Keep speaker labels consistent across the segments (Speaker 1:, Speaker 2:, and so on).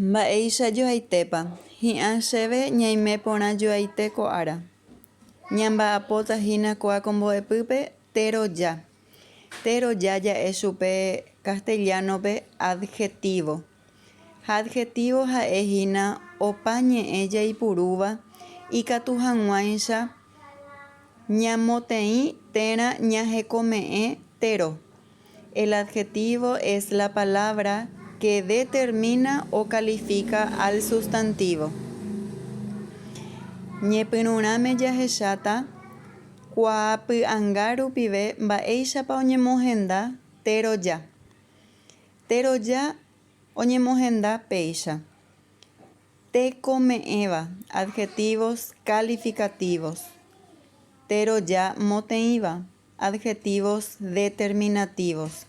Speaker 1: Mba'éicha joaitépa, hi'ã chéve ñaime porã joaite ko ára. Ñamba'apóta hína kóa ko mbo'epýpe teroja. Teroja ja'e chupe castellano-pe adjetivo. Ha adjetivo ha'e hína opa ñe'ẽ jaipurúva ikatu hag̃uáicha ñamoteĩ térã ñahekome'ẽ tero. El adjetivo es la palabra que determina o califica al sustantivo. Ñepyrũrãme jahecháta kuaapy'anga rupive mba'éichapa oñemohenda teroja. Teroja oñemohenda péicha. Tekome'ẽva, adjetivos calificativos. Teroja moteĩva. Adjetivos determinativos.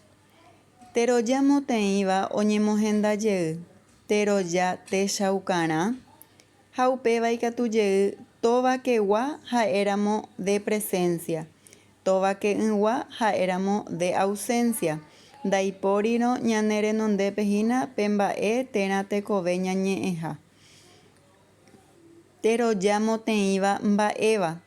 Speaker 1: Teroja moteĩva oñemohenda jey, teroja techaukarã, ha upéva ikatu jey tovakegua ha'éramo de presencia, tovake'ỹgua ha'éramo de ausencia, ndaipórirõ ñane renondépe hína pe mba'e térã tekove ñañe'ẽha. Teroja moteĩva mba'éva.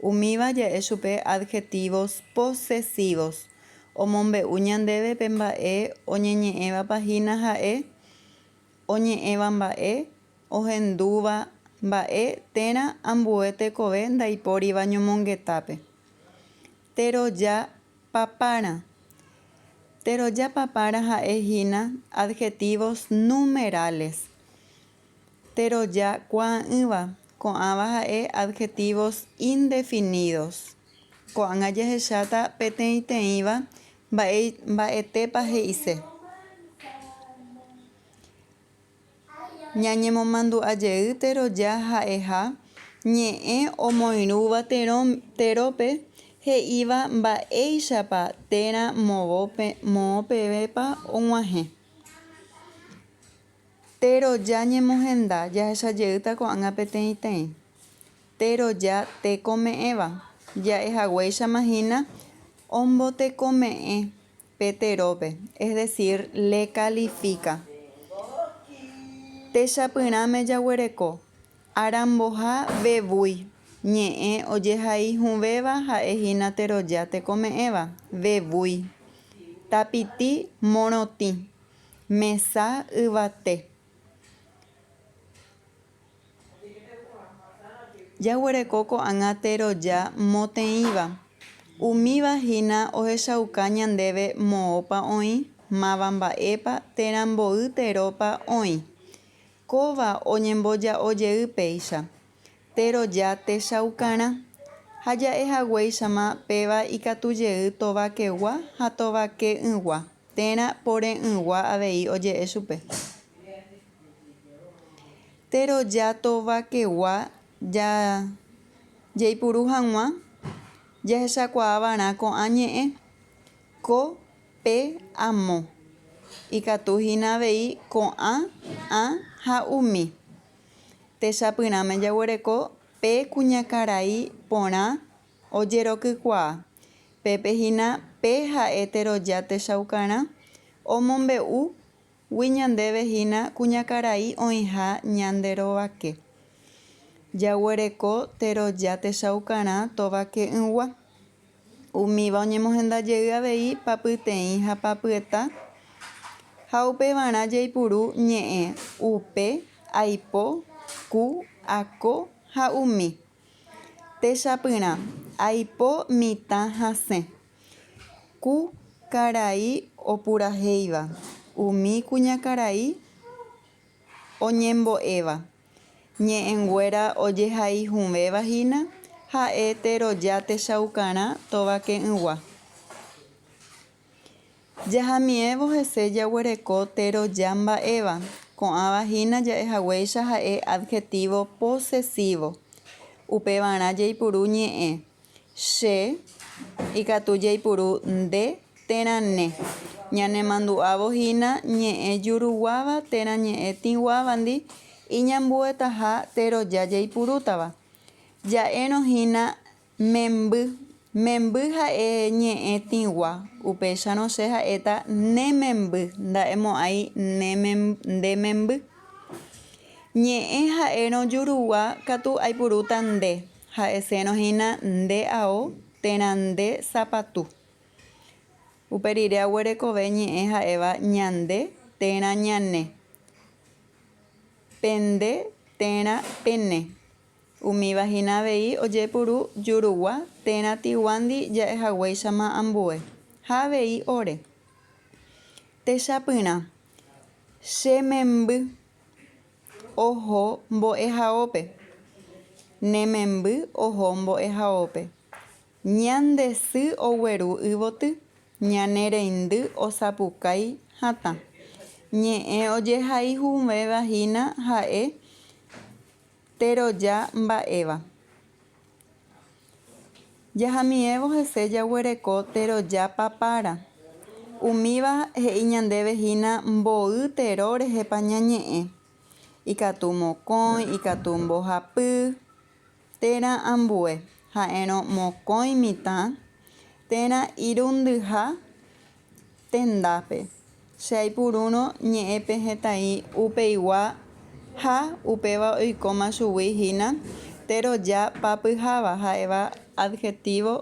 Speaker 1: Umíva ja'e chupe adjetivos posesivos. Omombe'u ñandéve pe mba'e oñeñe'ẽvapa hína ha'e, oñe'ẽva mba'e, ohendúva mba'e térã ambue tekove ndaipóriva ñomongetápe. Teroja papárã. Teroja papárã ha'e hína adjetivos numerales. Teroja kuaa'ỹva, ko'ãva ha'e adjetivos indefinidos. Ko'ág̃a jahecháta peteĩteĩva mba'etépa he'ise. Ñañemomandu'a jey teroja ha'eha ñe'ẽ omoirũva terópe he'íva mba'éichapa térã moõ pevépa og̃uahẽ. Teroja ñemohenda, jahecha jeýta ko'ág̃a peteĩteĩ. Teroja tekome'ẽva, ja'ehaguéichama hína ombotekome'ẽ pe terópe, es decir, le califica. Techapyrãme jaguereko, aramboha vevúi, ñe'ẽ ojehaihũvéva ha'e hína teroja tekome'ẽva, vevúi. Tapiti morotĩ. Mesa yvate. Jaguereko ko'ág̃a teroja moteĩva. Umíva hína ohechauka ñandéve moõpa oĩ, máva mba'épa térã mboy terópa oĩ. Kóva oñemboja'o jey péicha. Teroja techaukarã. Ha ja'e haguéichama péva ikatu jey tovakegua ha tovake'ỹgua. Térã pore'ỹgua avei oje'e chupe. Teroja tovakegua jaipuru hag̃ua jahechakuaavarã ko'ã ñe'ẽ, ko, pe, amo. Ikatu hína avei ko'ã, ã ha umi. Techapyrãme jaguereko pe kuñakarai porã Ojerokykuaa. Pépe hína pe ha'e teroja techaukarã, omombe'u gui ñandéve hína kuñakarai oĩha ñande rovake. Jaguereko teroja techaukarã tovake'ỹgua. Umíva oñemohenda jey avei papyteĩ ha papyeta, ha upevarã jaipuru ñe'ẽ upe, aipo, ku, ako ha umi. Techapyrã, aipo mitã hasẽ. Ku karai opurahéiva, umi kuñakarai oñembo'éva, ñe'ẽnguéra ojehaihũvéva hína, ha'e teroja techaukarã tovake'ỹgua. Jahamiévo hese jaguereko teroja mba'éva, ko'ãva hína ja'ehaguéicha ha'e adjetivo posesivo. Upevarã jaipuru ñe'ẽ che, ikatu jaipuru nde térã ne. Ñanemandu'ávo hína ñe'ẽ juruguáva térã ñe'ẽ tĩguávandi iñambuetaha teroja jaipurútava. Ja'érõ hína Memby. Memby ha'e ñe'ẽ tĩgua, upéicharõ che ha'éta ne memby, nda'emo'ãi ne nde memby. Ñe'ẽ ha'érõ jurugua katu aipurúta nde, ha'esérõ hína nde ao térã nde sapatu. Upe rire aguerekove ñe'ẽ ha'éva ñande térã ñane, pende térã pene. Umíva hína avei ojepuru jurugua térã tiguándi ja'ehaguéichama ambue, ha avei ore. Techapyrã, Che memby oho mbo'ehaópe. Ne memby oho mbo'ehaópe. Ñande sy ogueru yvoty, ñane reindy osapukái hatã. Ñe'ẽ ojehayhuvéva hína ha'e teroja mba'éva. Jahamiévo hese jaguereko teroja papára. Umíva he'i ñandéve hína mboy tero rehépa ñañe'ẽ. Ikatu mokõi, ikatu mbohapy, térã ambue, ha'érõ mokõi mitã térã irundyha tendápe. Che aipurúrõ ñe'ẽpehẽtai upeigua ha upéva oikóma chugui hína teroja papyháva ha'éva adjetivo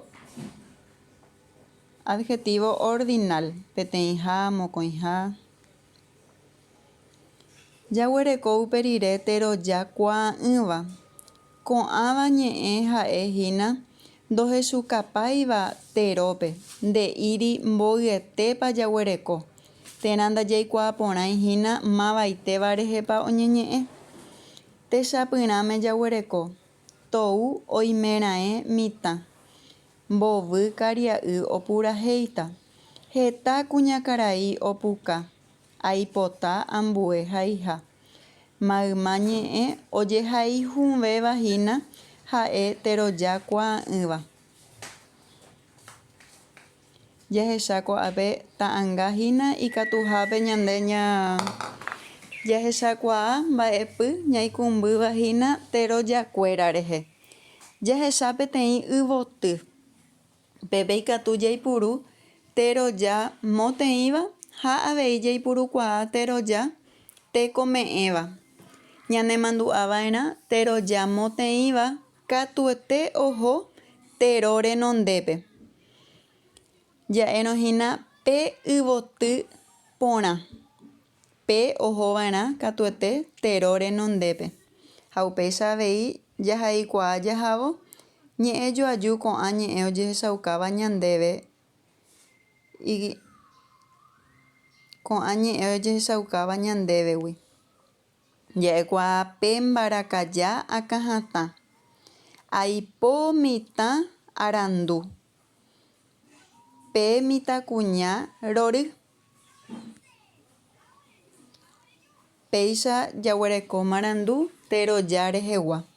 Speaker 1: adjetivo ordinal, peteĩha, mokõiha. Jaguereko upe rire teroja kuaa'ỹva. Ko'ãva ñe'ẽ ha'e hína ndohechukapáiva terópe, nde'íri mboyetépa jaguereko, térã ndajaikuaa porãi hína mavaitéva rehepa oñeñe'ẽ. Techapyrãme jaguereko, tou oimeraẽ mitã. Mbovy karia'y opurahéita. Heta kuñakarai opuka. Aipota ambue haiha. Mayma ñe'ẽ ojehaihũvéva hína ha'e teroja kuaa'ỹva. Jahecha ko'ápe ta'anga hína ikatuhápe ñande jahechakuaa mba'epy ñaikũmbýva hína terojakuéra rehe. Jahecha peteĩ yvoty. Pépe ikatu jaipuru teroja moteĩva ha avei jaipurukuaa teroja tekome'ẽva. Ñanemandu'ava'erã teroja moteĩva katuete oho tero renondépe. Ja'érõ hína pe yvoty porã. Pe ohova'erã katuete tero renondépe. Ha upéicha avei jahaikuaa jahávo ñe'ẽ joaju ko'ã ñe'ẽ ojehechaukáva ñandéve ko'ã ñe'ẽ ojehechaukáva ñandévegui. Ja'ekuaa pe mbarakaja akãhatã. Aipo mitã arandu. Pe mitãkuña rory. Péicha jaguereko marandu teroja rehegua.